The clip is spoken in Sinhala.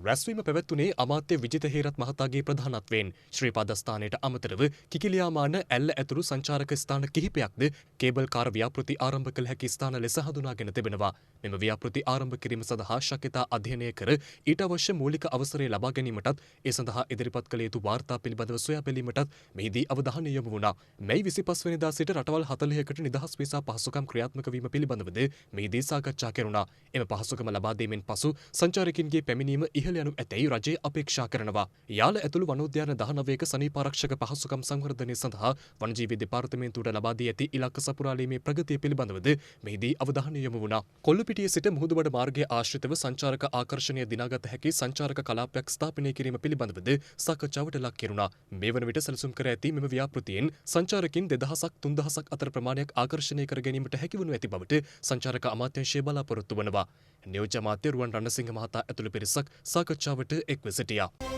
රැස්වීම පැවැත්වුණේ අමාත්‍ය විජිත හේරත් මහතාගේ ප්‍රධානත්වයෙන්. ශ්‍රී පාදස්ථානයට අමතරව කිකිලියාමාන ඇල්ල ඇතුළු සංචාරක ස්ථාන කිහිපයක්ද කේබල් කාර් ව්‍යාපෘති ආරම්භ කළ හැකි ස්ථාන ලෙස හඳුනාගෙන තිබෙනවා. මෙම ව්‍යාපෘති ආරම්භ කිරීම සඳහා ශක්‍යතා අධ්‍යයනය කර ඊට අවශ්‍ය මූලික අවසරය ලබා ගැනීමටත් ඒ සඳහා ඉදිරිපත් කළ යුතු වාර්තා පිළිබඳව සොයා බැලීමටත් මෙහිදී අවධානය යොමු වුණා. මැයි 25 වෙනිදා සිට රටවල් 40කට නිදහස් වීසා පහසුකම් ක්‍රියාත්මක වීම පිළිබඳවද මෙහිදී සාකච්ඡා කෙරුණා. එම පහසුකම ලබා දීමෙන් පසු සංචාරකින්ගේ පැමිණීම ඉහළ යනු ඇතැයි රජය අපේක්ෂා කරනවා. යාල ඇතුළු වනෝද්‍යාන 19ක සනීපාරක්ෂක පහසුකම් සංවර්ධනය සඳහා වනජීවි දෙපාර්තමේන්තුවට ලබා දී ඇති ඉලක්ක සපුරාලීමේ ප්‍රගතිය පිළිබඳවද මෙහිදී අවධානය යොමු වුණා. කොල්ලුපිටිය සිට මුහුදුබඩ මාර්ගය ආශ්‍රිතව සංචාරක ආකර්ෂණය දිනාගත හැකි සංචාරක කලාපයක් ස්ථාපනය කිරීම පිළිබඳවද සාකච්ඡාවට ලක් කෙරුණා. මේ වන විට සැලසුම් කර ඇති මෙම ව්‍යාපෘතියෙන් සංචාරකින් 2000ක් 3000ක් අතර ප්‍රමාණයක් ආකර්ෂණය කර ගැනීමට හැකිවනු ඇති බවට සංචාරක අමාත්‍යාංශය බලාපොරොත්තු වනවා. නියෝජ්‍ය අමාත්‍ය රුවන් රණසිංහ මහතා ඇතුළු පිරිසක් සාකච්ඡාවට එක්ව සිටියා.